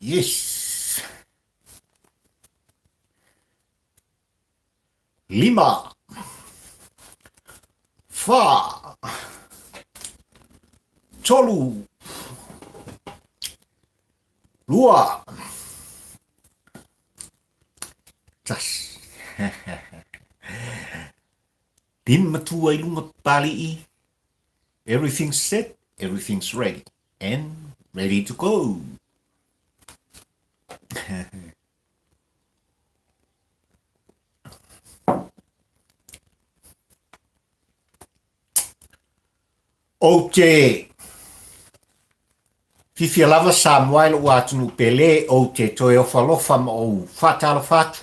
Yes. Lima. Fa. Tolu. Lua. Tasi. Lima matua i lunga Papali'i. Everything's set, everything's ready. And ready to go. Ou te fifia lava Samoa i lou atunuu pele, ou te toe ofalofa ma ou faatalofa atu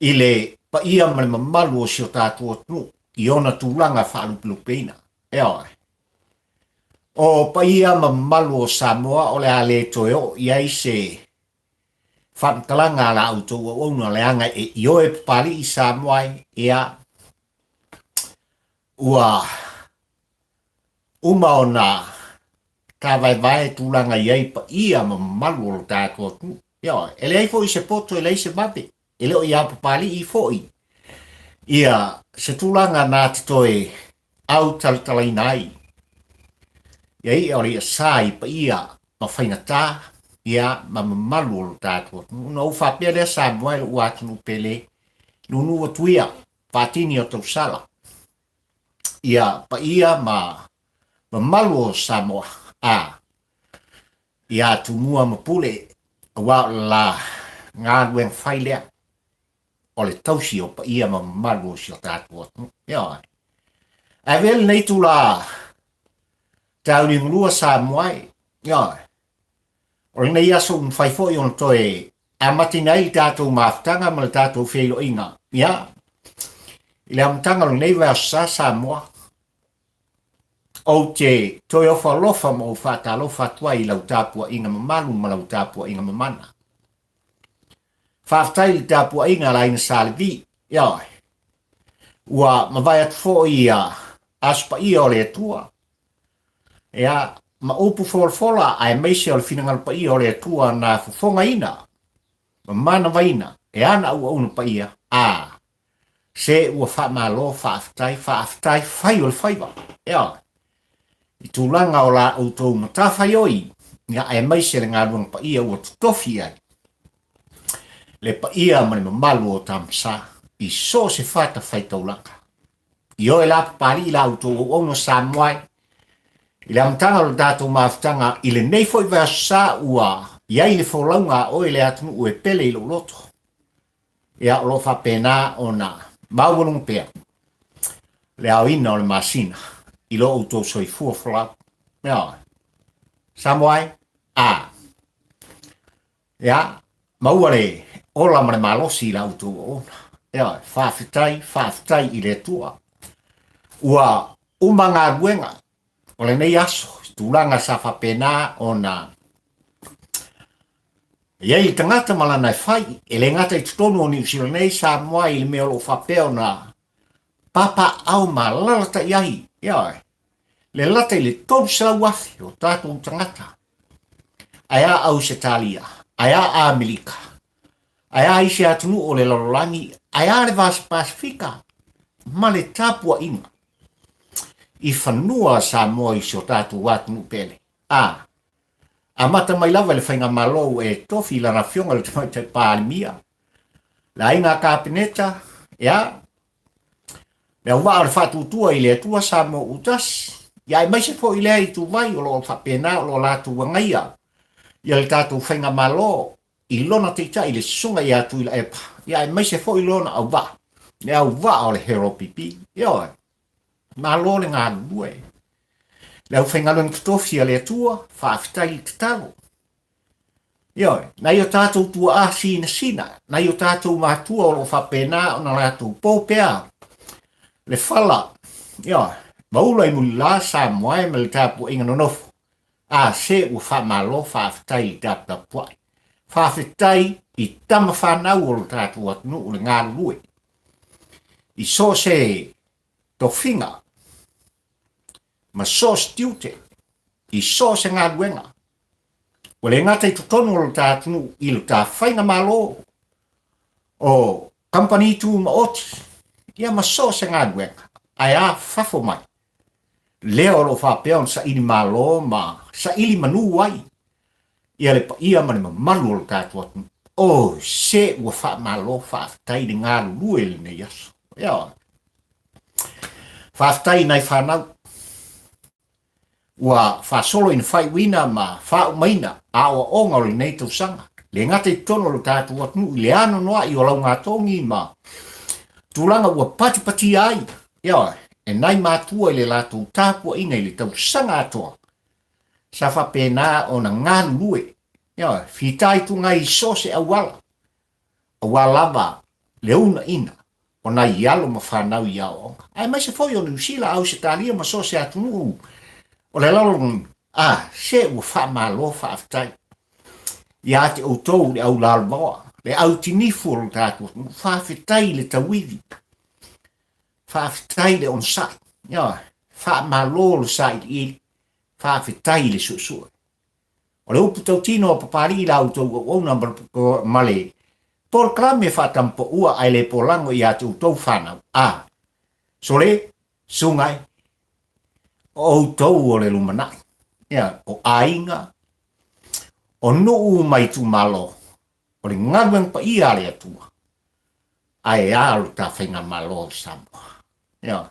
i le paia ma le mamalu o si o tatou atunuu i ona tulaga faalupelupeina. Ioe. O paia ma mamalu o Samoa o le a le toe oo i ai se faamatalaga a la outou auauna leaga e ioe Papali'i Samoa e, ia, ua uma ona tāvaevae tulaga i ai paia ma mamalu o lo tatou atunuu. Ioe, e leai foi se poto, e leai se vave, e le o ia Papali'i foi ia se tulaga na te toe autalatalaina ai ia i'a o le i'a sa i paia ma faigata ia ma mamalu o lo tatou atunuu. Ona ou faapea lea Samoa e lou atunuu pele, nunu atu ia faatini o tausala ia paia ma mamalu o Samoa a ia Tumua ma Pule, aua o le la galuega fai lea o le tausi o paia ma mamalu o si o tatou atunuu. Ioe. Ae avea lenei itula tauligalua Samoa e, ioe, o lenei aso ua mafai foi ona toe amataina ai le tatou mafutaga ma le tatou feiloaiga, ia, i le amataga o lenei vaiaso sa Samoa, ou te toe ofo alofa ma ou faatalofa atu ai i lau tapuaiga mamalu ma lau tapuaiga mamana. Faafetai i le tapuaiga a le aiga Sa Levi, ioe, ua mavae atu foi ia Aso Paia o le Atua, ia, ma upu folafola aemaise o le finagalo paia o le Atua na fofogaina ma manavaina e ana auauna paia, a se ua faamalo faafetai, faafetai fai o le faiva, ioe, i tulaga o la outou matafaioi, ia, aemaise le galuega paia ua totofi i ai le paia ma le mamalu o Tamasa i so o se fatafaitaulaga. Ioe la Papali'i la outou auauna Samoa e, i le amataga o le tatou mafutaga i lenei foi vaiaso sa ua i ai le folauga a oe le atunuu e pele i lou loto. Ia, o lo o faapena ona maualuga pea le aoina o le masina i lo outou soifua folau. Ioe. Samoa e, a. Ia, maua le ola ma le malosi i la outou auauna. Ioe, faafetai, faafetai i le Atua. Ua uma galuega o lenei aso, tulaga sa faapena ona i ai le tagata ma lana e fai, e le gata i totonu o Niu Sila nei, Samoa i le mea o lo o faapea ona papaaao ma alalatai ai, ioe, le lata i le 300,000 o tatou tagata. Ae a Ausetalia, ae a Amerika, ae a isi atunuu o le lalolagi, ae a le Vasa Pasifika ma le tapuaiga i fanua Samoa i si o tatou atunuu pele. A amata mai lava i le faigamalo ua e tofi i lana afioga i le Tamaitai Palemia, le aiga Kapeneta, ia, le auvaa o le faatuatua i le Atua Samoa ua tasi, ia aemaise foi lea ituvai o lo o faapena o lo o latou agaia ia le tatou faigamalo i lona taitai le susuga ia Tuilaepa, ia aemaise foi lona auvaa, le auvaa o le HRPP. Ioe, malo le galulue. Le aufaigaluega totofi a le Atua, faafetai le tatalo. Ioe, nai o tatou tuaa sinasina, nai o tatou matua o lo o faapena ona latou po pea le fala, ioe, maula i mulila Samoa e ma le tapuaiga nonofo. A se ua faamalo faafetai i le taputapuai. Faafetai i tama fanau o lo tatou atunuu le galulue i so o se tofiga ma so o se tiute i so o se galuega. Ua le gata i totonu o lo ta atunuu i lo ta faigamalo o kamupani tumaoti, ia ma so o se galuega, ae a fafo mai, lea o lo o faapea ona saili malo ma saili manu ai ia le paia ma le mamalu o lo tatou atunuu. O se ua faamalo faafetai le galulue i lenei aso. Ioe. Faafetai i nai fanau ua faasolo ina faaiuina ma faaumaina aoaoga o lenei tausaga, le gata i totonu o lo tatou atunuu i le anoanoai o laugatogi ma tulaga ua patipatia ai, ioe, e nai matua i le latou tapuaiga i le tausaga atoa, sa faapena ona galulue, ioe, fitaituga i so o se auala, aua lava le uunaina o nai alo ma fanau i aoaoga, aemaise foi o Niu Sila, Ausetalia ma so o se atunuu o le lalolagi. A, se ua faamalo faafetai ia te outou le au lalovaoa, le au tinifu o lo tatou atunuu. Faafetai i le tauivi, faafetai i le onosai, ioe, faamalo le sailiili, faafetai i le suesue. O le upu tautino a Papalii i la outou auauna ma le polokalame faatampaua ae le polago ia te outou fanau, a sole, suga e, o outou o le lumanai, ia, o aiga, o nuu ma itumalo, o le galuega paia a le Atua, ae a lo ta faigamalo o Samoa. Ia,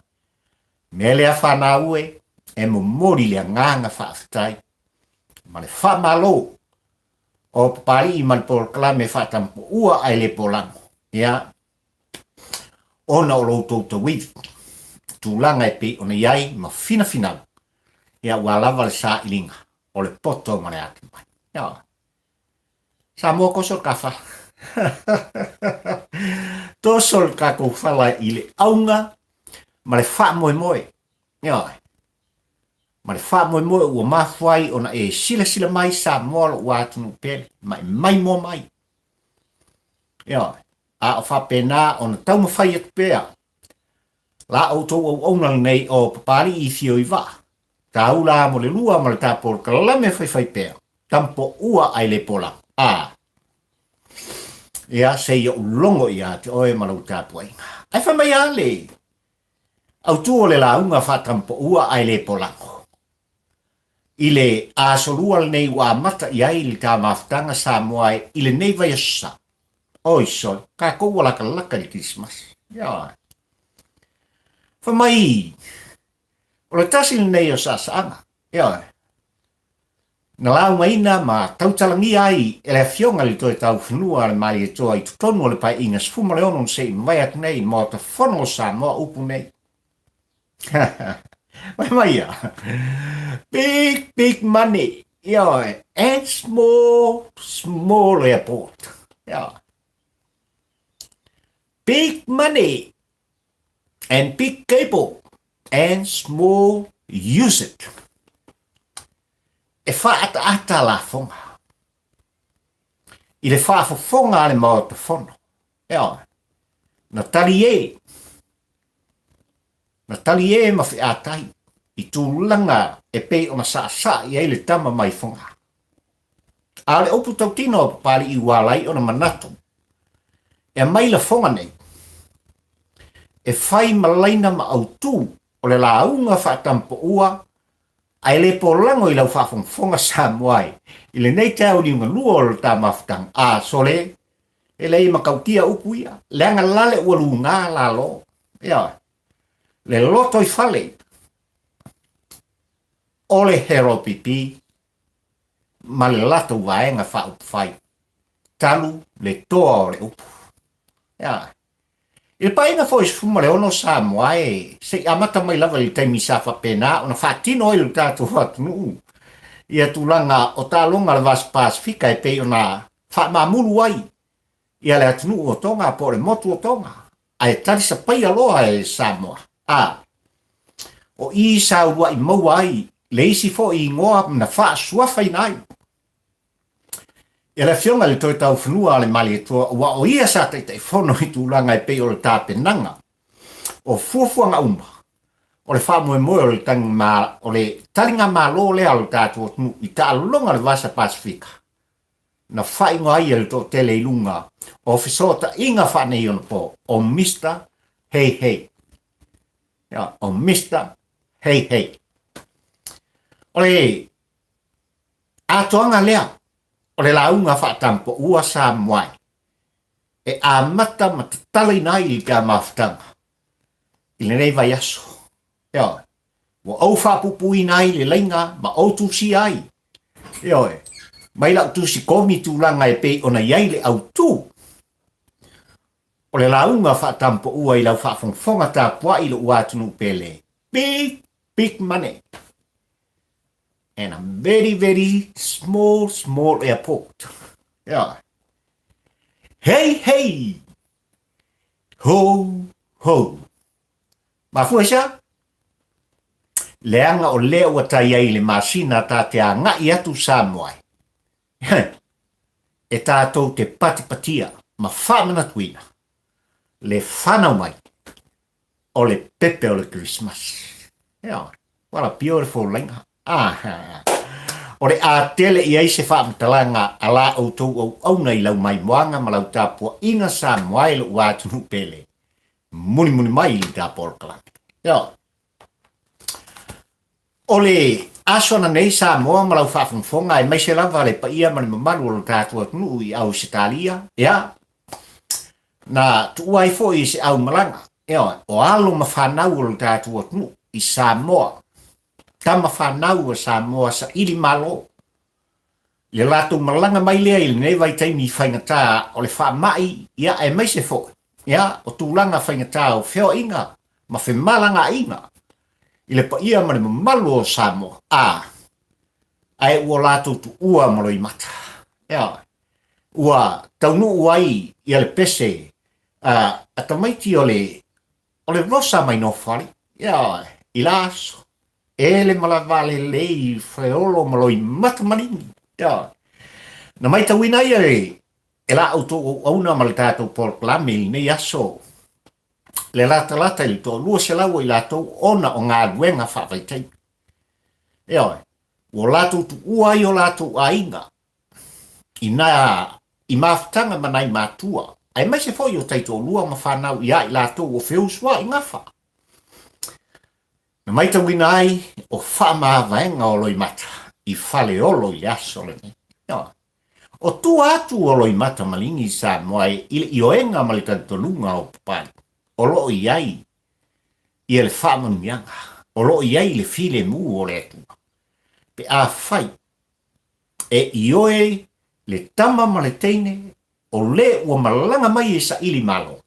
mea lea fanau e, e momoli le agaga faafetai ma le faamalo o Papalii ma le polokalame faatampoua ae le polago, ia, ona o lo outou tauivi, tulaga e pei ona i ai ma finafinau, ia, ua lava le sailiga o le poto ma le atamai. Ia, Samoa toso le ta fala. Toso le tatou fala i le auga ma le faamoemoe. Ioe. Ma le faamoemoe ua mafua ai ona e silasila mai Samoa lou atunuu pele, ma e maimoa mai. Ioe. A o faapena ona taumafai atu pea la outou auauna lenei o Papalii i Fio i Vaa, Taula mo le lua ma le tapolokalame faifaipea, tampoua ae le polago. A. Ia, se i ou logo ia te oe ma lau tapuaiga. Ae fai mai a le autū o le lauga faatampoua ae le polago. I le asolua lenei ua amata i ai le ta mafutaga Samoa e i lenei vaiaso sa. Oi sole, kākou ua lakalaka i le Kerisimasi. Ia. Fai mai, o le tasi lenei o saasaaga, ioe, na laugaina ma tautalagia ai e le Afioga i le Toetaufanua a le Malietoa i totonu o le Paeaiga 16 na se i mavae atu nei i Maota Fono o Samoa upu nei. Fai mai ia, big, big money, ioe, and small, small airport. Ioe. Big money and big cable and small usage. E whaataata lafoga i le faafofoga a le Maota Fono. Ioe. Na tali e, na tali e ma featai i tulaga e pei ona saasaa i ai le tama mai Fogaa. A o le upu tautino a Papalii ua ala ai ona manatu e aumai lafoga nei e fai ma laina ma autū o le lauga faatampoua ae le polago i lau faafogafoga Samoa e i lenei taeao liugalua o le ta mafutaga. A sole, e leai e matautia upu ia, leaga lale ua luga lalo, ioe, le lotoifale o le HLPP ma le latou vaega faaupufai, talu le toa o le upu. Ia. I le paeaiga foi 16 Samoa e se i amata mai lava i le taimi sa faapena ona faatino ai le tatou atunuu ia tulaga o taaloga a le Vasa Pasefika e pei ona faamamulu ai ia le atunuu o Toga po o le motu o Toga ae talisapaia loa e Samoa. A o i sa uluai maua ai le isi foi igoa na faasuafaina ai e le Afioga i le Toetaufanua a le Malietoa, ua o ia sa Taitaifono i tulaga e pei o le tapenaga o fuafuaga uma o le faamoemoe o le taligamalo lea o le tatou atunuu i taaloga o le Vasa Pasefika. na faaigoa ai e le toatele i luga o fesootaiga faaneionapo o Mister Hey Hey. Ia, o Mister Hey Hey. O le atoaga lea o le lauga faatampoua Samoa e amata ma tatalaina ai le mafutaga i lenei vaiaso. Ioe, ua ou faapuupuuina ai le laina ma ou tusia ai. Ioe, mai lau tusi komi tulaga e pei ona i ai le autū o le lauga faatampoua i lau faafogafoga tapuai i lou atunuu pele. Big, big money and a very, very small, small airport. Ioe. Hey, hey! Ho, ho! Mafua i se a? Leaga o lea ua tai ai i le masina ta te agai atu Samoa ai. E tātou te patipatia ma faamanatuina le whanau mai o le pepe o le Christmas. Yeah, what a beautiful laina. Ah, o le a tele i ai se faamatalaga a la outou auauna i lau maimoaga ma lau tapuaiga Samoa e lou atunuu pele. Mulimuli mai i le polokalame. Ioe. O le aso ananei Samoa ma lau faafogafoga aemaise lava le paia ma le mamalu o lo tatou atunuu i Ausetalia, ia, na tuua ai foi i se aumalaga, ioe, o alo ma fanau o lo tatou atunuu i Samoa, tama fanau a Samoa saili malo, I le latou malaga mai lea i lenei vaitaimi faigata o le faamai, ia, aemaise foi, ia, o tulaga faigata o feoaiga ma femalagaaiga i le paia ma le mamalu o Samoa, a, ae ua latou tuua ma loimata. Ia, ua taunuu ai ia le pese a, a tamaiti o le, o le Rosa mai Nofoalii, ia, i la aso. E le malavalelei Faleolo ma Loimata Maligi. Ia. Na maitauina ai e, e la outou auauna ma le tatou polokalame i lenei aso le latalata i le 200 o i latou ona o galuega faavaitaimi. Ioe, ua latou tuua ai o latou aiga i nā i mafutaga ma nai matua, aemaise foi o taitoalua ma fanau iā i latou o feusuaʻi gafa. Na maitauina ai o faamavaega o Loimata i Faleolo i le aso lenei. O tua atu o Loimata Maligi i Samoa i le ioega ma le talitonuga o Papalii, o lo o i ai ia le faamanuiaga, o lo o i ai le filemu o le Atua. Pe afai e ioe le tama ma le teine o le ua malaga mai e saili malo,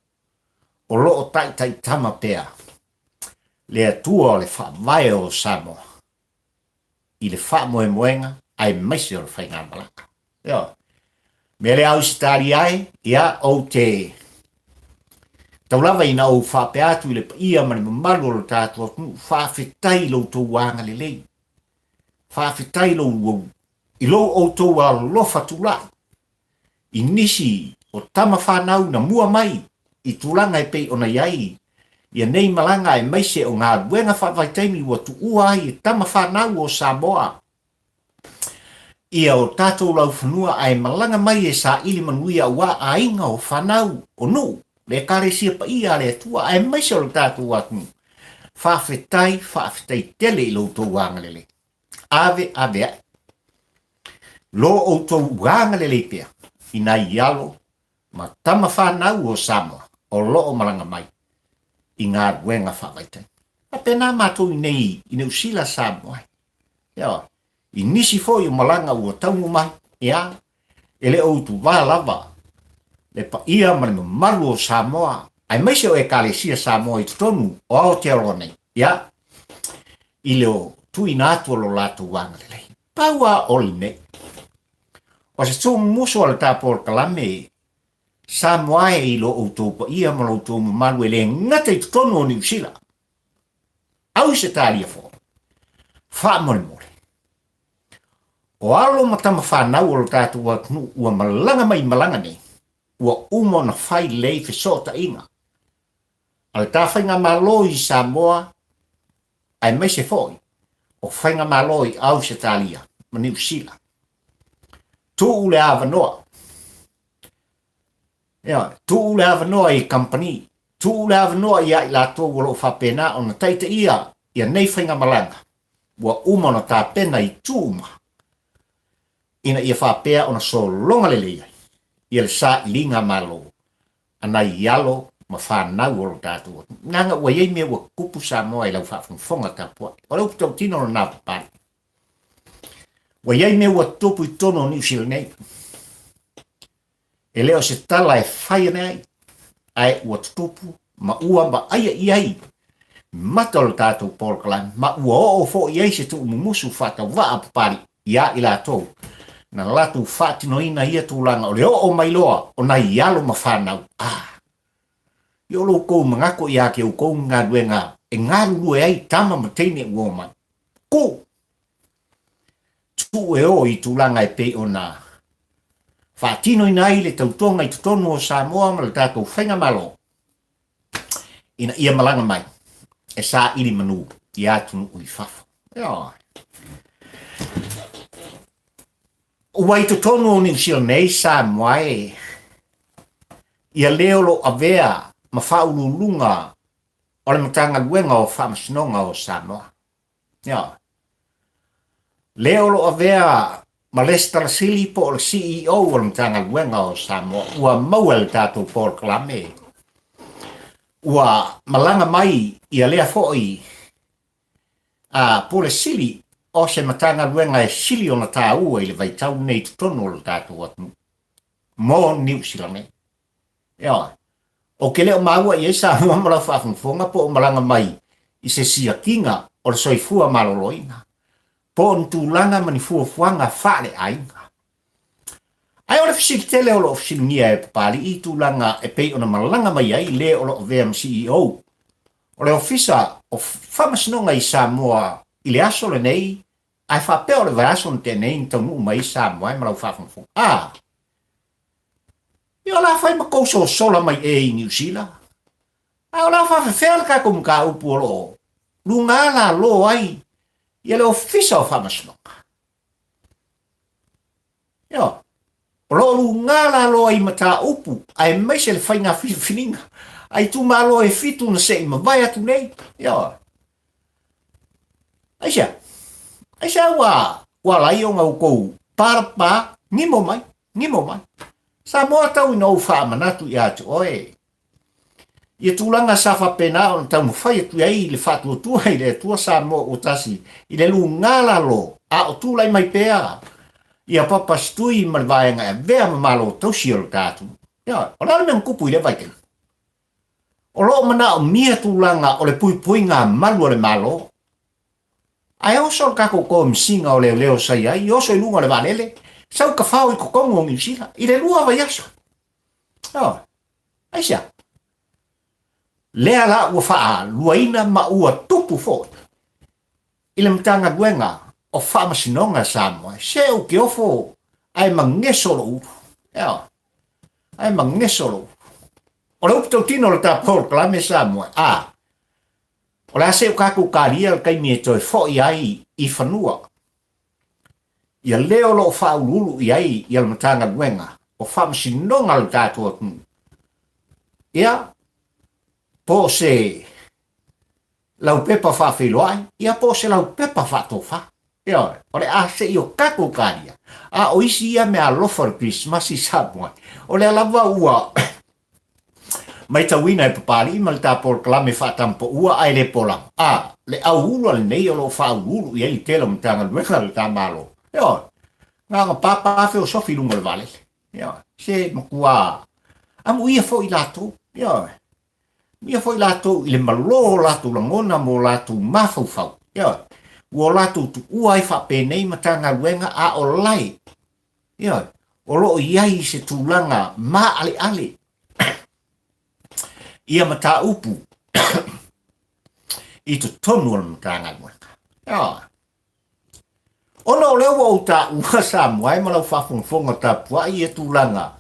o lo o taitaitama pea le Atua o le Faavae o Samoa i le faamoemoega aemaise o le faigamalaga. Ioe. Mea lea Ausetalia ai, ia, ou te tau lava ina ou faapea atu i le paia ma le mamalu o lo tatou atunuu, faafetai i lo outou agalelei, faafetai lou, i lo outou alofa tulai i nisi o tama fanau na mua mai i tulaga e pei ona i ai ia nei malaga aemaise o galuega faavaitaimi ua tuua ai e tama fanau o Samoa ia o tatou laufanua ae malaga mai e saili manuia aua aiga o fanau o nuu le Ekalesia paia a le Atua aemaise o le tatou atunuu. Faafetai, faafetai tele i lo outou agalelei. Ave, ave ae. Lo outou agalelei pea i nai alo ma tama fanau o Samoa o lo o malaga mai i galuega faavaitaimi. Faapena matou i nei i Niu Sila Samoa ai. Ioe. I nisi foi o malaga ua taunuu mai, ia, e le o utuvā lava le paia ma le mamalu o Samoa, aemaise o Ekalesia Samoa i totonu o Aotearoa nei, ia, i le o tuuina atu o lo latou agalelei. Pau a o lenei, o se tuumumusu o le ta polokalame Samoa e i lo outou paia ma lo outou mamalu e le gata i totonu o Niu Sila, Ausetalia foi, faamolemole. O alo ma tama fanau o lo tatou atunuu ua malaga mai i malaga nei, ua uma ona fai lelei fesootaiga a le ta faigamalo i Samoa aemaise foi o faigamalo i Ausetalia ma Niu Sila. Tuu le avanoa. Ioe, tuu le avanoa i kamupani, tuu le avanoa ia i latou o lo o faapena ona taitaia ia nei faigamalaga ua uma ona tapena i itu uma ina ia faapea ona sologa lelei ai ia le sailiga malo a nai alo ma fanau o lo tatou atunuu. Leaga ua i ai mea ua tutupu Samoa i lau faafogafoga tapuai. O le upu tautino lena Papalii. Ua i ai mea ua tutupu i totonu o Niu Sila nei. E le o se tala e fai ane ai, ae ua tutupu ma ua vaaia i ai mata o le tatou polokalame ma ua oo foi i ai se tuumumusu faatauvaa Papalii iā i latou na latou faatinoina ia tulaga o le oo mai loa o nai alo ma fanau. A i o lo outou manatu iā te outou ni galuega e galulue ai tama ma teine ua omai. Ku! Tuu e o i tulaga e pei ona faatinoina ai le tautoga i totonu o Samoa ma le tatou Faigamalo ina ia malaga mai e saili manu i atunuu i fafo. Ioe. Ua i totonu o Niu Sila nei Samoa e ia le o lo avea ma faauluuluga o le Matagaluega o Faamasinoga o Samoa. Ioe. Le o lo avea ma Lesitala Sili po o le CEO o le Matagaluega o Samoa ua maua e le tatou polokalame ua malaga mai ia lea foi a Pule Sili o se Matagaluega e sili ona taua i le vaitau lenei i totonu o le tatou atunuu mo Niu Sila nei. Ioe. Ou te le o maua i ai Samoa ma lau faafogafoga po o malaga mai i se siakiga o le soifua maloloina, po o ni tulaga ma ni fuafuaga faaleaiga. Ae o le fesili tele o lo o fesiligia e Papalii i tulaga e pei ona malaga mai ai le o lo o avea ma CEO o le Ofisa o Faamasinoga i Samoa i le aso lenei, ae faapea o le vaiaso na tea nei na taunuu mai ai Samoa ma lau faafogafoga. A! Ia o le a fai ma tou sosola mai ē i Niu Sila? A o le a faafefea le tatou mataupu o lo o luga lalo ai ia le Ofisa o Faamasinoga? Ioe, o lo o luga lalo ai mataupu aemaise le faiga filifiliga a itumalo e fitu na se i mavae atu nei. Ioe. Aisea? Aisea ua ua ala ai ona outou palapā gimo mai, gimo mai. Samoa tau ina ou faamanatu ia te oe ia tulaga sa faapena ona taumafai atu ai le faatuatua i le Atua Samoa ua tasi i le luga lalo a o tulai mai pea ia Papa Setui ma le vaega e avea ma malo tausi o le ta atunuu. Ioe, o le a le mea na tupu i lea vaitaimi? O lo o manaomia tulaga o le puipuiga malu a le Malo. Ae oso le tatou Komisiga o Leoleo sa i ai, oso i luga o le vaalele, sau tafao i totonu o Niu Sila i le lua vaiaso. Ioe. Aisea? Lea la ua faaluaina ma ua tupu foi i le Matagaluega o Faamasinoga a Samoa, se ou te ofo ae mageso lou ulu. Ioe. Ae mageso lou ulu. O le upu tautino o le ta polokalame Samoa, a, o le a se o tatou kalia le taimi e toe foi ai i fanua. Ia le o lo o faauluulu i ai ia le Matagaluega o Faamasinoga a le tatou atunuu. Ia, po o se laupepa faafeiloai, ia po o se laupepa faatofa. Ioe, o le a se i o tatou kalia. A o isi ia mea alofa o le Kerisimasi i Samoa, o lea lava ua maitauina e Papalii ma le ta polokalame faatamapaua ae le polaga. A, le auula lenei o lo o faauluulu i ai le tele o Matagaluega a le ta Malo. Ioe, na ona papa feosofi i luga o le vaalele. Ioe, se matua amuia foi latou. Ioe. Ia foi latou i le malo o latou lagona ma o latou mafaufau. Ioe. Ua o latou tuua ai faapenei Matagaluega a o lae. Ioe. O lo o i ai i se tulaga maaleale ia mataupu i totonu o le Matagaluega. Ioe. Ona o lea ua ou taua Samoa e ma lau faafogafoga tapuai ia tulaga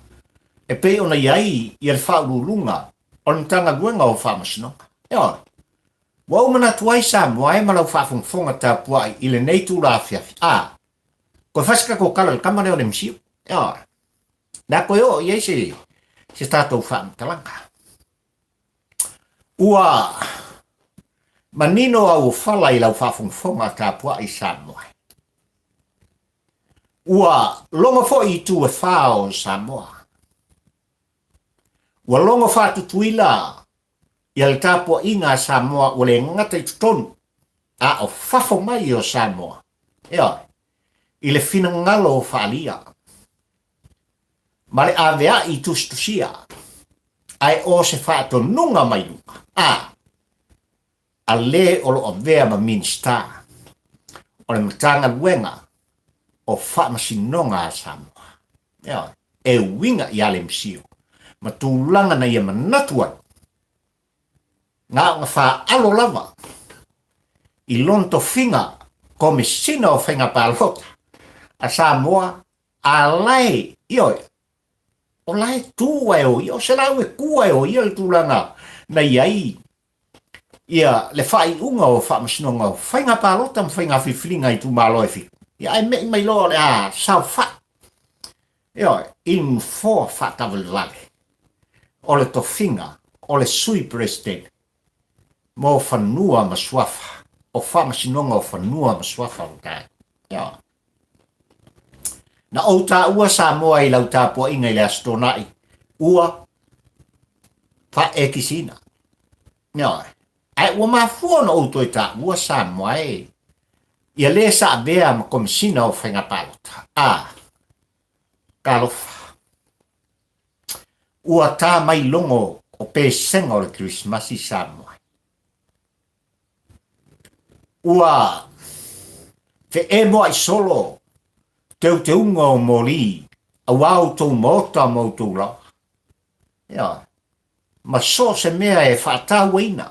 e pei ona i ai ia le Faauluuluga o le Matagaluega o Faamasinoga. Ioe. Ua ou manatu ai Samoa e ma lau faafogafoga tapuai i lenei itula afiafi, a, toe fai se tatou tala i le tama lea o le MCU. Ioe. Le a toe oo i ai se, se tatou faamatalaga. Ua manino auofala i lau faafogafoga tapuai Samoa. Ua logo foi i itu e fā o Samoa. Ua logo faatutuila ia le tapuaiga a Samoa ua le gata i totonu a o fafo mai o Samoa. Ioe, i le finagalo o faaalia ma le avea'i tusitusia, ae o se faatonuga mai luga, a a le o lo avea ma Minisita o le Matagaluega o Faamasinoga a Samoa. Ioe, e uiga ia le misio ma tulaga na ia manatu ai, na ona faalo lava i lona tofiga Komesina o Faiga Palota a Samoa, a lae, ioe, o la e tu ae o ia, o se lau e ku ae o ia le tulaga na i ai ia le faaiuga o Faamasinoga o Faiga Palota ma Faiga Filifiliga i itumalo e fitu. Ia ae me'i mai loa o le a saofai, ioe, i le nofoa faatavalevale o le tofiga o le Sui Peresetene mo Fanua ma Suafa, o Faamasinoga o Fanua ma Suafa o le Ioe. Na ou taua Samoa i lau tapuaiga i le Aso Toonai, ua faaekisiina. Ioe. Ae ua mafua ona ou toe taua Samoa e ia le sa avea ma Komesina o Faiga Palota. A, talofa. Ua ta mai logo o pesega o le Kerisimasi Samoa. Ua feemoa'i solo teuteuga o moli auā outou maota ma outou laoa. Ioe. Ma so o se mea e faatauaina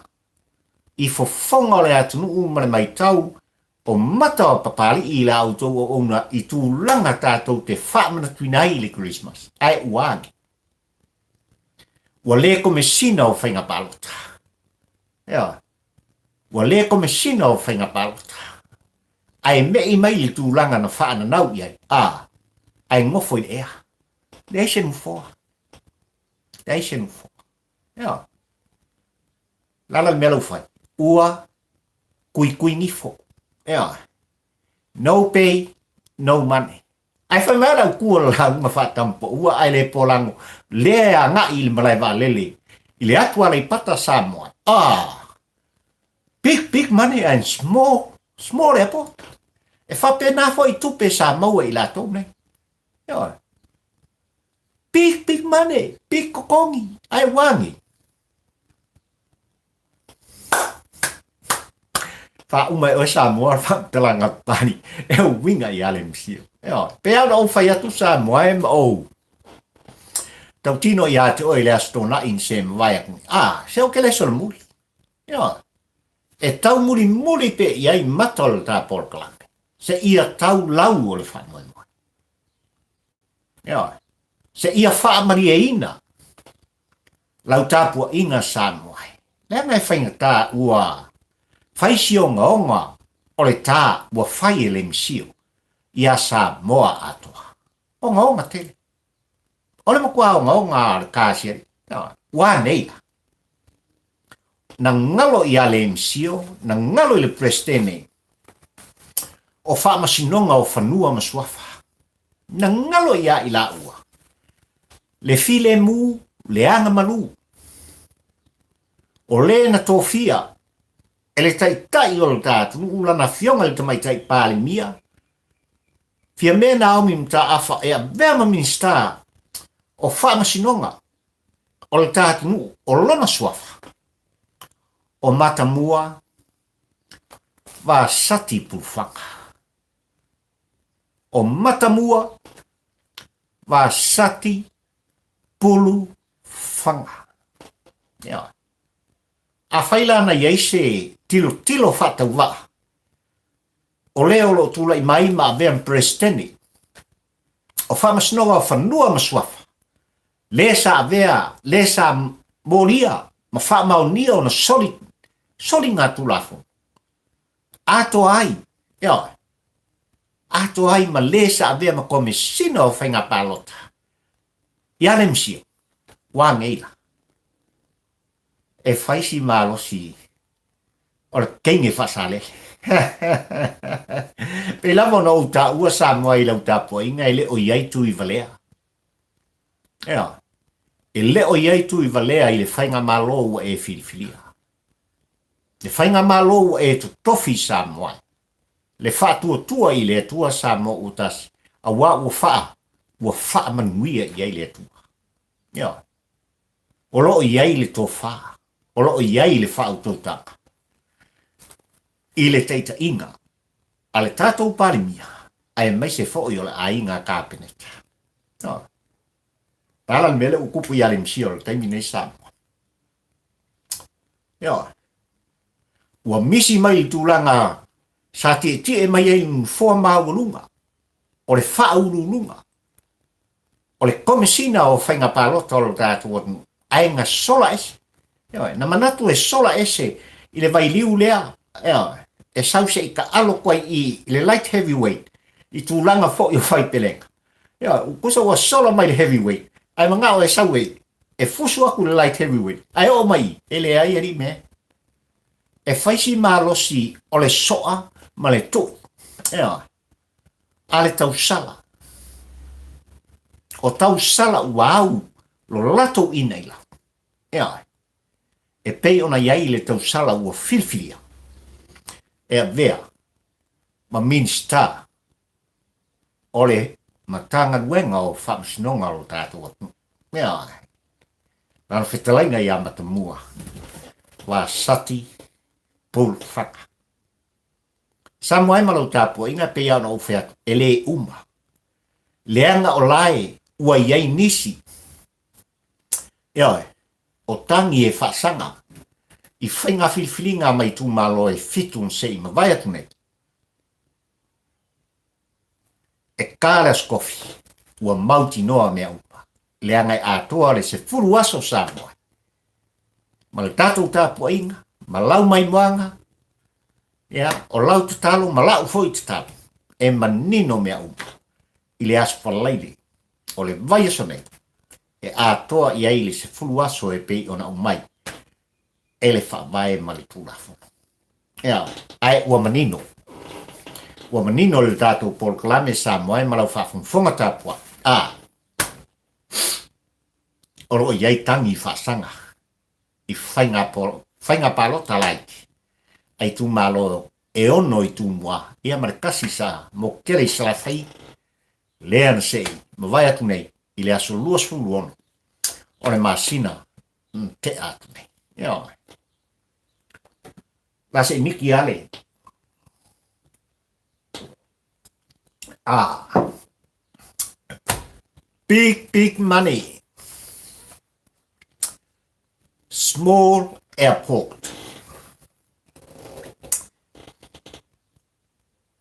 i fofoga o le atunuu ma le maitau o mata o Papali'i i la outou auauna i tulaga tatou te faamanatuina ai i le Kerisimasi. Ae ua age. Ua le Komesina o Faiga Palota. Ioe. Ua le Komesina o Faiga Palota. Ae me'i mai le tulaga na faananau i ai, a, ae nofo i le ea. Leai se nofoa. Leai se nofoa. Ioe. Lala le mea lau fai. Ua kuikui nifo. Ioe. No pay, no money. Ae fai mai le autu o le lauga faatampaua ae le polago lea e agai i le malae vaalele i le atu Aleipata Samoa. Ah! Big, big money and small, small airport. E faapena foi tupe sa maua i latou nei. Ioe. Big, big money, big kokongi, ae uagi. Faauma e oe Samoa le faamatalaga papali e uiga ia le misio. Ioe, pe a ona ou fai atu Samoa e ma ou tautino ia te oe i le Aso Toonai na se mavae atu nei. A, se o ke le solomuli. Ioe, e taumulimuli pe i ai mata o le ta polokalame, se ia tau lau o le faamoemoe. Ioe, se ia faamalieina lau tapuaiga Samoa e. Leaga e faigata ua fai si ogaoga o le tā ua fai e le misio iā Samoa atoa. Ogaoga tele. O le matua ogaoga o le tā siali. Ua nei la. Na galo iā le misio, na galo i le Peresetene o Faamasinoga o Fanua ma Suafa. Na galo iā i laua le filemu, le agamalu. O le na tofia e le Taitai o le ta atunuu lana afioga i le Tamaitai Palemia, Fiame Naomi Mataafa e avea ma Minisita o Faamasinoga o le ta atunuu o lona suafa, o Matamua Vasati Pulufaga. O Matamua Vasati Pulu Fanga. Ioe. Afai la na i ai se tilotilo faatauvaa, o le o lo o tulai mai ma avea ma Peresetene o Faamasinoga o Fanua ma Suafa, le sa avea, le sa molia ma faamaonia ona soli, soliga Tulafono. Atoa ai, ioe. atoa ai ma le sa avea ma Komesina o Faiga Palota ia Lemsio, ua nei la. E fai si malosi o le teine faasalele. Pei lava ona ou taua Samoa i lau tapuaiga e le o i ai Tuivalea. Ea, e le o i ai Tuivalea i le faigamalo ua e filifilia. Le faigamalo ua e totofi i Samoa, le faatuatua i le Atua Samoa ua tasi, auā ua faa, ua faamanuia i ai le Atua. Ea, o lo o i ai le tofa, o lo o i ai le faautautaga i le taitaiga a le tatou Palemia aemaise foi o le aiga Kapeneta. No. Tala le mea lea ua tupu ia Lemsia o le taimi nei Samoa. Ioe. Ua misi mai i tulaga sa tietie mai ai le nofoa maualuga o le faauluuluga o le Komesina o Faiga Palota o lo tatou atunuu, ae na sola ese. Ioe, na manatu e sola ese i le vailiu lea, ioe, e sau se i taalo atu ai i le light heavyweight i tulaga foi o faipelega. Ioe, tusa ua sola mai le heavyweight, ae manao e sau e e fusu atu le light heavyweight, ae oo mai e leai alii mea. E fai si malosi o le soa ma le tuu. Ioe, a le tausala. O tausala ua au lo latou ina i lau. Ioe, e pei ona i ai le tausala ua filifilia e avea ma Minisita o le Matagaluega o Faamasinoga o lo tatou atunuu. Ioe, lana fetalaiga ia Matamua, Vasati Pulufaka. Samoa e ma lau tapuaiga e pei lava ona ou fai atu, e le uma. Leaga o lae ua i ai nisi, ioe, o tagi e faasaga i faiga filifiliga mai itumalo e fitu na se i mavae atu nei. E ka le Aso Kofi, ua mautinoa mea uma, leaga e atoa le 10 aso Samoa ma le tatou tapuaiga, ma lau maimoaga, ia, o lau tatalo ma la'u foi tatalo, e manino mea uma i le Aso Faraile o le vaiaso nei, e atoa i ai le 10 aso e pei ona aumai e le Faavae ma le Tulafono. Ia, ae ua manino. Ua manino le tatou polokalame Samoa e ma lau faafogafoga tapuai. A, o lo o i ai tagi faasaga i faiga, faiga palota laiti a itumalo e ono i Tumua, ia ma le tasi sa mokele i Salafai, lea na sei mavae atu nei i le aso 26 o le masina na tea atu nei. Ioe. La se i miki ale. Ah. Big, big money. Small airport.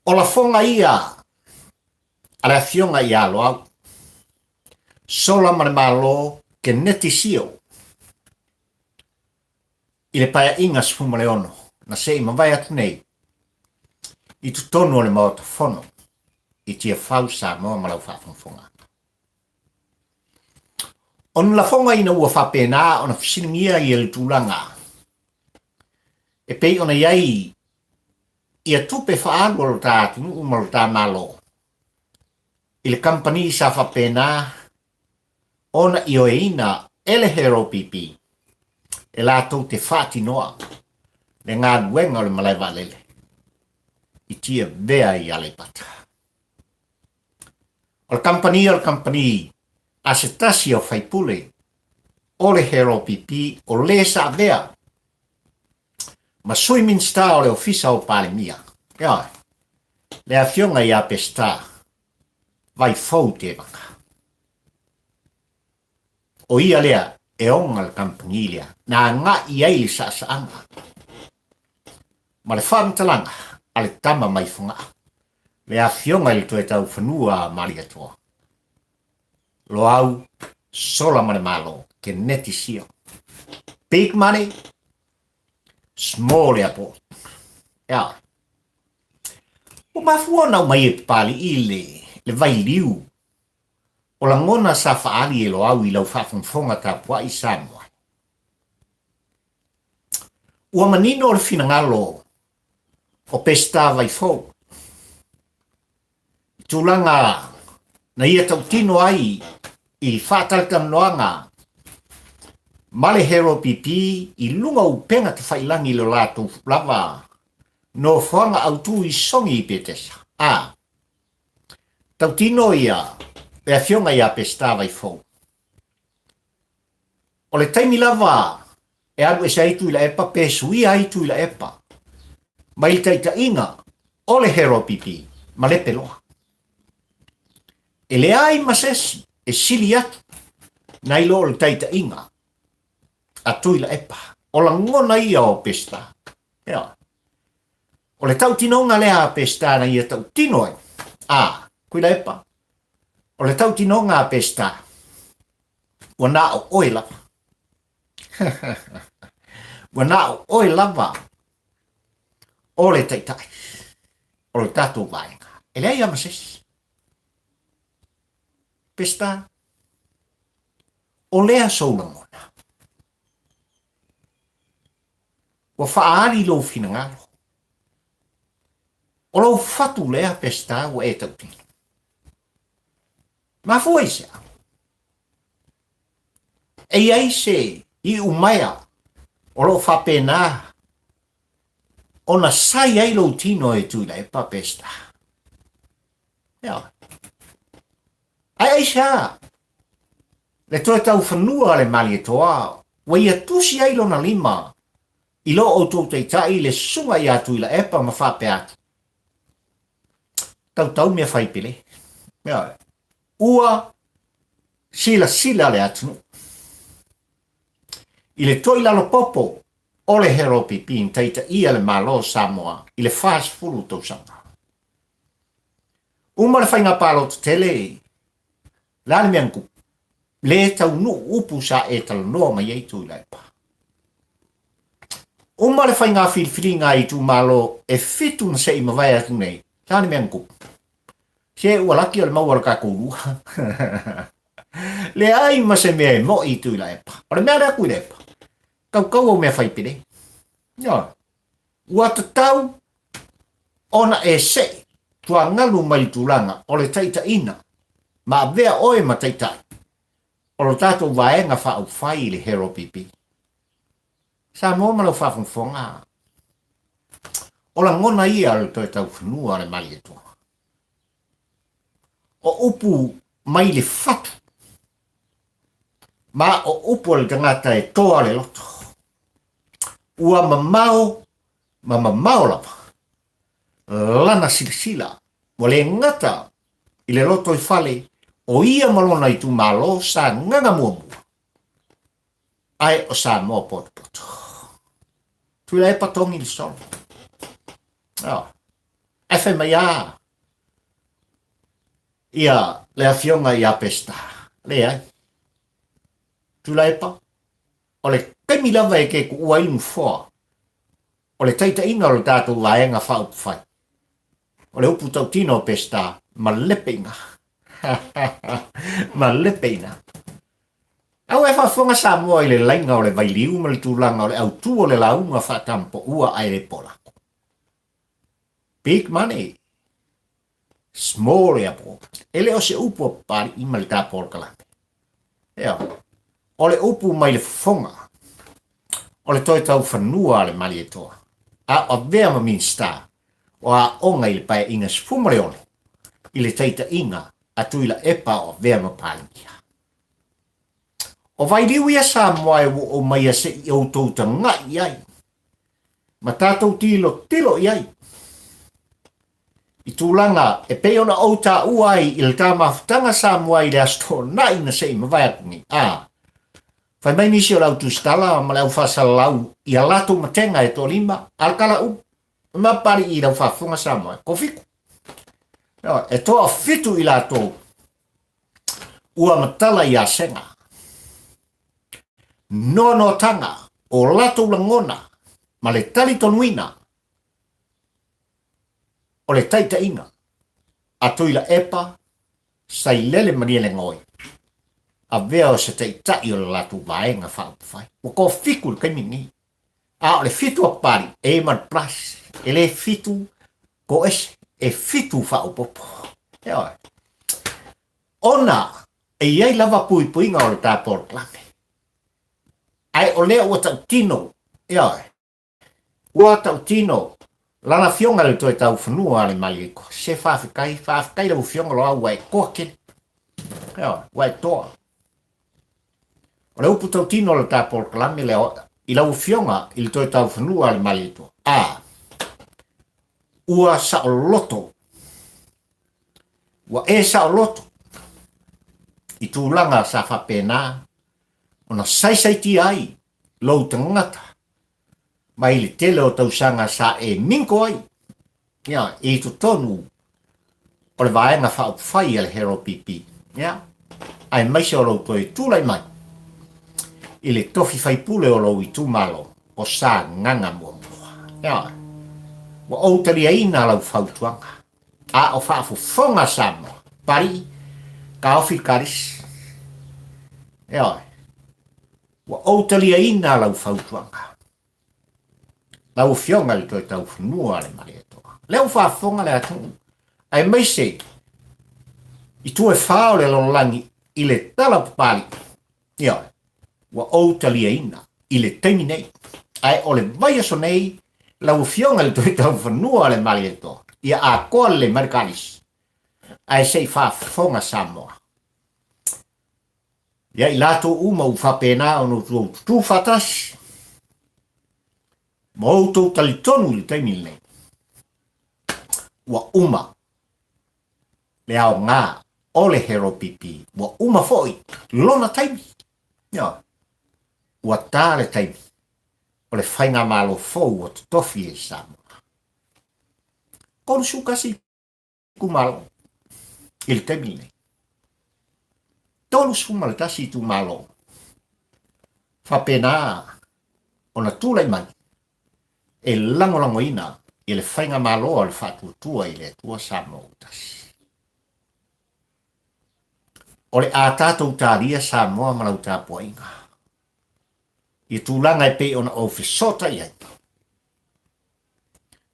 O lafoga ia a le Afioga ia Loau, sola ma le Malo Keneti Sio i le Paeaiga 16 na se i mavae atu nei i totonu o le Maota Fono i Tiafau, Samoa ma lau faafogafoga. O ni lafoga ina ua faapena ona fesiligia ia le tulaga e pei ona i ai ia tupe faaalu a lo ta atunuu ma lo ta Malo i le kamupani sa faapena ona ioeina e le HROPP e latou te faatinoa le galuega o le malae vaalele i Tiavea i Aleipata. O le kamupani o le kamupani a se tasi o faipule o le HROPP o le sa avea ma Sui Minisita o le Ofisa o Palemia, ioe, le Afioga ia Peseta Vaifou Tevaga. O ia lea e ona le kamupani lea na agai i ai le saasaaga ma le faamatalaga a le tama mai Fogaa, le Afioga i le Toetaufanua a Malietoa, Loau Sola ma le Malo, Keneti Sio. Big money, small airport. Ioe. Ua mafua ona aumai e Papalii le le vailiu o lagona sa faaali e Loau i lau faafogafoga tapuai Samoa. Ua manino le finagalo o Peseta Vaifou i tulaga na ia tautino ai i faatalatalanoaga ma le Hero PP i luga o upega tafailangi i lo latou lava nofoaga autu i Sogi i Petesa. A tautino ia le afioga ia Peseta Vaifou, o le taimi lava e alu ese ai Tuilaepa pe suia ai Tuilaepa mai le taitaiga o le Hero PP ma Lepe loa. E leai ma se isi e sili atu nai lo o le taitaiga a Tuilaepa. O lagona ia o Peseta. Ioe. O le tautinoga lea a Peseta na ia tautino ai, a Tuilaepa, o le tautinoga a Peseta, ua na o oe lava. Ua na o oe lava o le taitai o le tatou vaega. E leai lava ma se isi. Peseta, o lea sou lagona. Ua faaali lou finagalo. O lou fatu lea, Peseta, ua e tautino. Mafua i sea? E i ai se iumaea o lo o faapena ona sai ai lou tino e Tuilaepa Peseta. Ioe. Ae aisea le toe taufanua a le Malietoa ua ia tusi ai lona lima i lo outou taitai le susuga ia Tuilaepa ma faapea atu, Tautau mea fai pele. Ioe. Ua silasila le atunuu i le toilalopopo o le HLPP na taitaia le Malo o Samoa i le 40 tausaga. Uma le faiga palota tele, le a le mea na tupu? Le taunuu upu sa e talanoa mai ai Tuilaepa. Uma le faiga filifiliga a itumalo e fitu na se i mavae atu nei, le a le mea na tupu? Se ua laki o le maua o le tatou lua. Leai ma se mea e mo'i i Tuilaepa. O le mea lea Tuilaepa, tautau au mea fai pele. Ioe. Ua tatau ona e se'i tuagalu mai le tulaga o le taitaiina ma avea oe ma taitai o lo tatou vaega faaupufai i le HLPP. Samoa ma lau faafogafoga, o lagona ia o le toe taufanua o le Malietoa. O upu mai le fatu, ma o upu a le tagata e toa le loto. Ua mamao ma mamao lava lana silasila, ua le gata i le lotoifale o ia ma lona itumalo sa gaga muamua, ae o Samoa potopoto. Tuilaepa togi le solo. Oh. Ae fai mai a ia le afioga ia Peseta. Leai. Tuilaepa, o le taimi lava e te tuua ai le nofoa o le taitaiga o le tatou vaega faaupufai. O le upu tautino o Peseta, malepe i ina. Malepe i ina. Aua e faafofoga Samoa i le laina o le vailiu ma le tulaga o le autu o le lauga faatampoua ae le polako. Big money, small airport. E le o se upu a Papalii ma le tapolokalame. Ioe. O le upu mai le fofoga o le toe taufanua a le Malietoa, a o avea ma Minisita o Aoga i le Paeaiga 16 i le taitaiga a Tuilaepa o avea ma Palemia. O Vailiu ia Samoa e ua oo maia se i outou taga'i ai ma tatou tilotilo i ai i tulaga e pei ona ou taua ai i le ta mafutaga Samoa i le Aso Toonai na se i mavae atu nei. A fai mai nisi o le au tusitala ma le au faasalalau i a latou matega e toalima, a le tala upu, ma pali i lau faafofoga Samoa, e toafitu. E toafitu i latou ua matala i Asega. Noanoatanga o latou lagona ma le talitonuina. O le taitaiga a Tuilaepa Sailele Malielegaoi, avea o se taitai o le latou Vaega Faaupufai. Ua toafitu i le taimi lenei. A o le fitu a Papalii, e i ai ma le plus, e le fitu toese, e fitu faaopoopo. Ioe. Ona e i ai lava puipuiga o le ta polokalame. Ae o lea ua tautino, ioe, ua tautino lana afioga i le toe taufanua a le Malietoa. Se faafetai, faafetai lau afioga Loau ua e toa tele. Ioe, ua e toa. O le upu tautino o le ta polokalame lea i lau afioga i le toe taufanua a le Malietoa, a ua saoloto, ua e saoloto i tulaga sa faapena ona saisaitia ai lou tagata mai le tele o tausaga sa e minko ai ia, i totonu o le Vaega Faaupufai a le HRPP, ia, aemaise o lou toe tulai mai i le tofi faipule o lou itumalo o Sagaga Muamua. Ia, ua ou taliaina lau fautuaga, a o faafofoga Samoa, Palii, taofi le kalisi. Ioe, ua ou taliaina lau fautuaga. Lau Afioga i le Toe Taufanua a le Malietoa. Lea ua faafofoga le atunuu, aemaise i itu e fā o le lalolagi i le tala o Papalii. Ioe, ua ou taliaina i le taimi nei. Ae o le vaiaso nei, lau Afioga i le Toe Taufanua a le Malietoa, ia atoa lelei mai le kalisi, ae se i faafofoga Samoa. Ia i latou uma ua faapena ona outou tutū faatasi ma outou talitonu i le taimi lenei, ua uma le aoga o le HRPP, ua uma foi lona taimi. Ioe. Ua ta le taimi o le faigamalo fou ua totofi e Samoa. 31 itumalo i le taimi lenei. 31 itumalo faapena ona tulai mai e lagolagoina i le faigamalo a le Faatuatua i le Atua Samoa ua Tasi. O le a tatou talia Samoa ma lau tapuaiga i tulaga e pei ona ou fesootai ai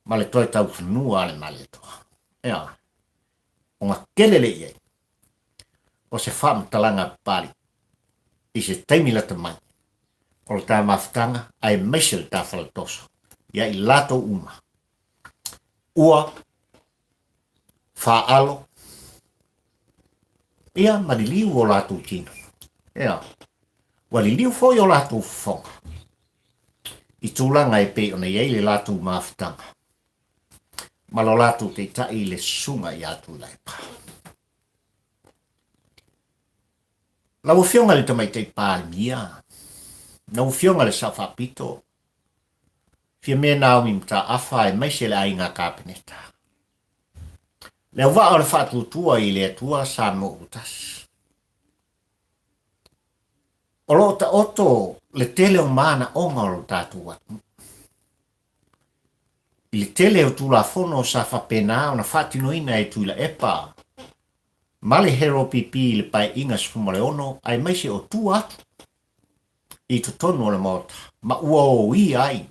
ma le toe taufanua a le Malietoa. Ea, ona tele le i ai o se faamatalaga a Papalii i se taimi lata mai o le ta mafutaga aemaise le ta faletoso ia i latou uma ua faalo ia ma liliu o latou tino. Ea, ua liliu foi o latou fofoga i tulaga e pei ona i ai le latou mafutaga ma lo latou taitai i le Susuga ia Tuilaepa. Lau Afioga i le Tamaitai Palemia, lau Afioga i le Sao Faapito, Fiame Naomi Mataafa aemaise le Aiga Kapeneta. Le auvaa o le faatuatua i le Atua Samoa ua tasi. O lo o taoto le tele o manaoga o lo tatou atunuu. I le tele o Tulafono sa faapena ona faatinoina e Tuilaepa ma le HRPP i le Paeaiga 16 aemaise o tua atu i totonu o le Maota ma ua oia ai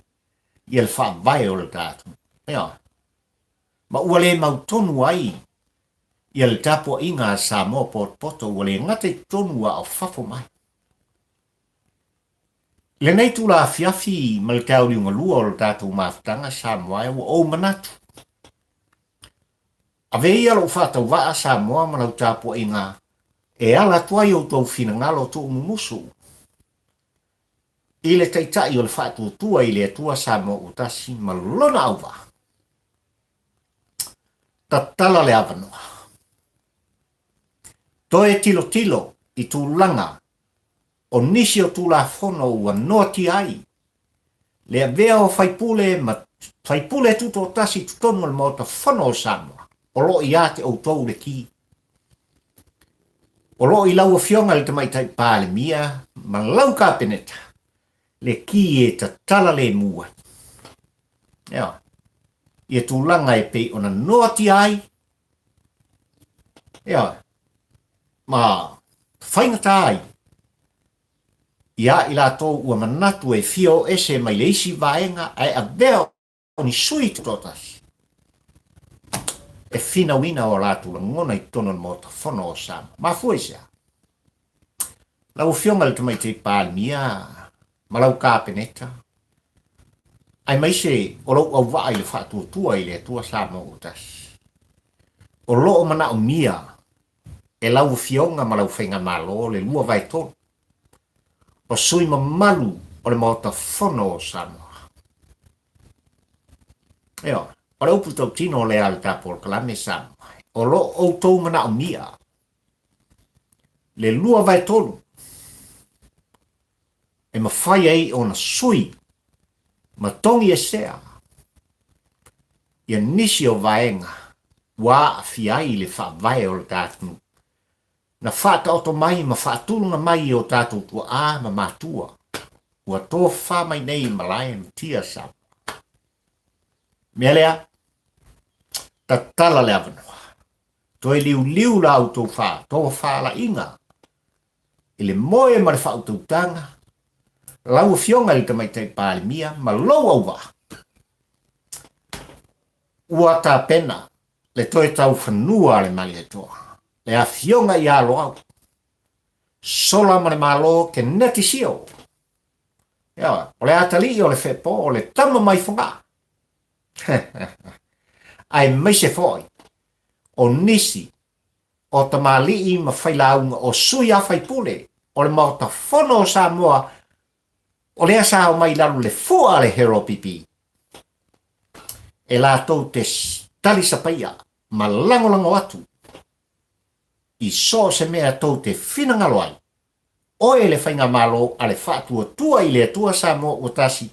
ia le faavae o le ta atunuu. Ioe. Ma ua le mautonu ai ia le tapuaiga a Samoa potopoto ua le gata i totonu a o fafo mai. I lenei tula afiafi ma le taeao liugalua o le tatou mafutaga Samoa e ua ou manatu. Ave ia lou faatauvaa Samoa ma lau tapuaiga e ala atu ai outou finagalo tuumumusu i le Taitai o le Faatuatua i le Atua Samoa ua tasi ma lona auvaa. Tatala le avanoa. Toe tilotilo i tulaga o nisi o Tulafono ua noatia ai le avea o faipule ma faipule tutoatasi i totonu o le Maota Fono o Samoa, o lo o ia te outou le ki. O lo o i lau Afioga i le Tamaitai Palemia ma lau Kapeneta le ki e tatala lemu ai. Ioe. Ia tulaga e pei ona noatia ai, ia, ma faigata ai ia i latou ua manatu e fia o ese mai le isi vaega ae avea o ni sui tutoatasi e finauina o latou lagona i totonu o le Maota Fono o Samoa. Mafua i se a? Lau Afioga i le Tamaitai Palemia ma lau Kapeneta, aemaise o lou auvaa i le faatuatua i le Atua Samoa ua tasi, o lo o manaomia e lau Afioga ma lau Faigamalo le 2/3 o sui mamalu o le Maota Fono o Samoa. Ioe, o le upu tautino lea a le ta polokalame Samoa, o lo o outou manaomia le 2/3 e mafai ai ona sui ma togi esea ia nisi o vaega ua aafia ai le faavae o le ta atunuu na faataoto mai ma faatulaga mai e o tatou tuaa ma matua ua tofa mai nei i malae ma tia Samoa. Mea lea, tatala le avanoa. Toe liuliu la outou faatofalaiga i le moe ma le faautautaga, lau Afioga i le Tamaitai Palemia ma lou auvaa, ua tapena le toe taufanua a le Malietoa, le Afioga ia Loau, sola ma le Malo Keneti Sio. Ioe, o le atalii o le fepo, o le tama mai Fogaa. Aemaise foi o nisi o tamalii ma failauga o sui a faipule o le Maota Fono o Samoa, o lea sa omai i lalo le fua a le Hero PP, e latou te talisapaia ma lagolago atu i so o se mea tou te finagalo ai, oe le Faigamalo a le Faatuatua i le Atua Samoa ua tasi,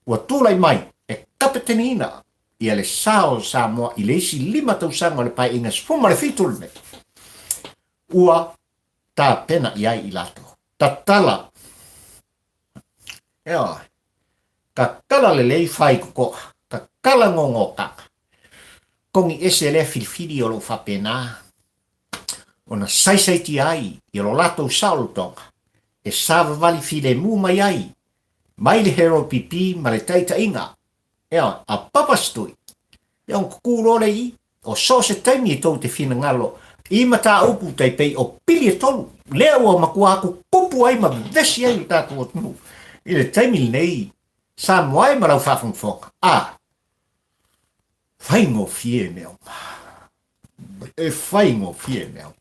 ua tulai mai e kapeteniina ia le sa o Samoa i le isi 5 tausaga o le Paeaiga 17 lenei, ua tapena i ai i latou. Tatala, ioe, tatala lelei fai kokoa, tatala gogokaga, togi ese lea filifili o lo o faapena ona saisaitia ai i lo latou saolotoga e savavali filemu mai ai mai le Hero PP ma le taitaiga Ioe, a Papa Stui. Ia ona tutū loa lea i i. O so o se taimi e tou te finagalo i mataupu tai pei o pili e tolu, lea ua matua tutupu ai ma vevesi ai lo tatou atunuu i le taimi lenei, Samoa e ma lau faafogafoga, a faigofie mea uma. E faigofie mea uma.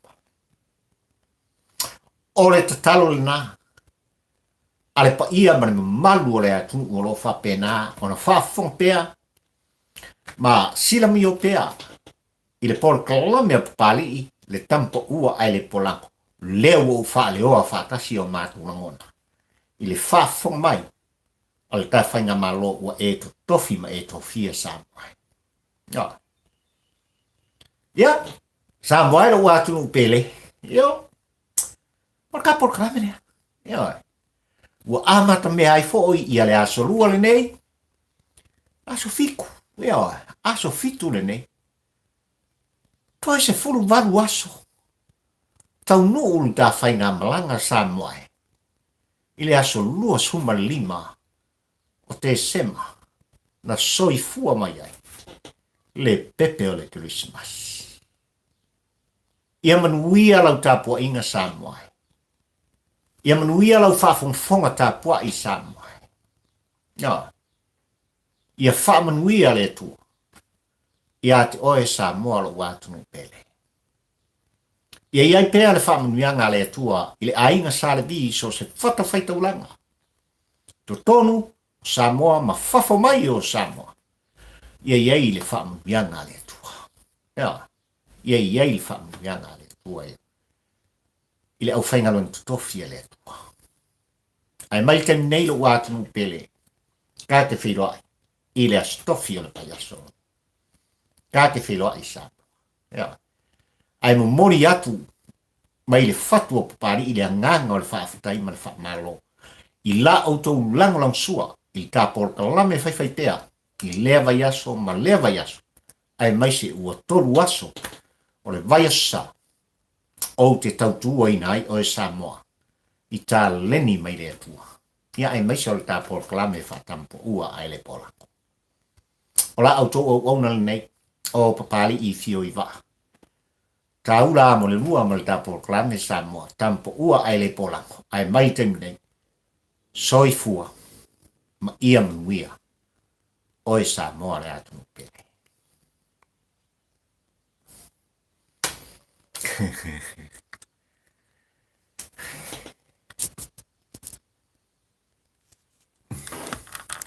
O le tatalo lena a le paia ma le mamalu o le atunuu o lo o faapena ona faafofoga pea ma silamio pea i le polokalame a Papalii, le tamapaua ae le polago, lea ua ou faaleoa faatasi o matou lagona i le faafofoga mai a le ta faigamalo ua e totofi ma e tofia Samoa. Ia, Samoa e lou atunuu pele. Io, o le ka polokalame lea. Ioe. Ua amata mea ai foi ia le aso lua lenei, aso fitu, ioe, aso fitu lenei. Toe 18 aso, taunuu le ta faigamalaga Samoa e, i le aso 25 o Tesema na soifua mai ai le pepe o le Kerisimasi. Ia manuia lau tapuaiga Samoa e. Ia manuia lau faafogafoga tapuai Samoa e. Ioe. Ia faamanuia le Atua ia te oe Samoa lou atunuu pele. Ia i ai pea le faamanuiaga a le Atua i le aiga Sa Levi i so o se fatafaitaulaga, totonu o Samoa ma fafo mai o Samoa. Ia i ai le faamanuiaga a le Atua. Ioe. Ia i ai le faamanuiaga a le Atua i le aufaigaluega totofi a le Atua. Ae mai le taimi nei lou atunuu pele, ta te feiloai i le aso tofi o le vaiaso. Ta te feiloai i Samoa. Ioe. Ae momoli atu mai le fatu o Papalii le agaga o le faafetai ma le faamalo i la outou lagolagosua i le ta polokalame faifaipea. i lea vaiaso ma lea vaiaso, aemaise ua tolu aso o le vaiaso sa ou te tautuaina ai oe Samoa i taleni mai le Atua. Ia aemaise o le ta polokalame faatampoua ae le polako. O la outou auauna lenei, o Papalii Fio i Vaa. Taula mo le lua ma le ta polokalame Samoa, tampoua ae le polako, ae mai le taimi nei, soifua ma ia manuia oe Samoa le atunuu pele.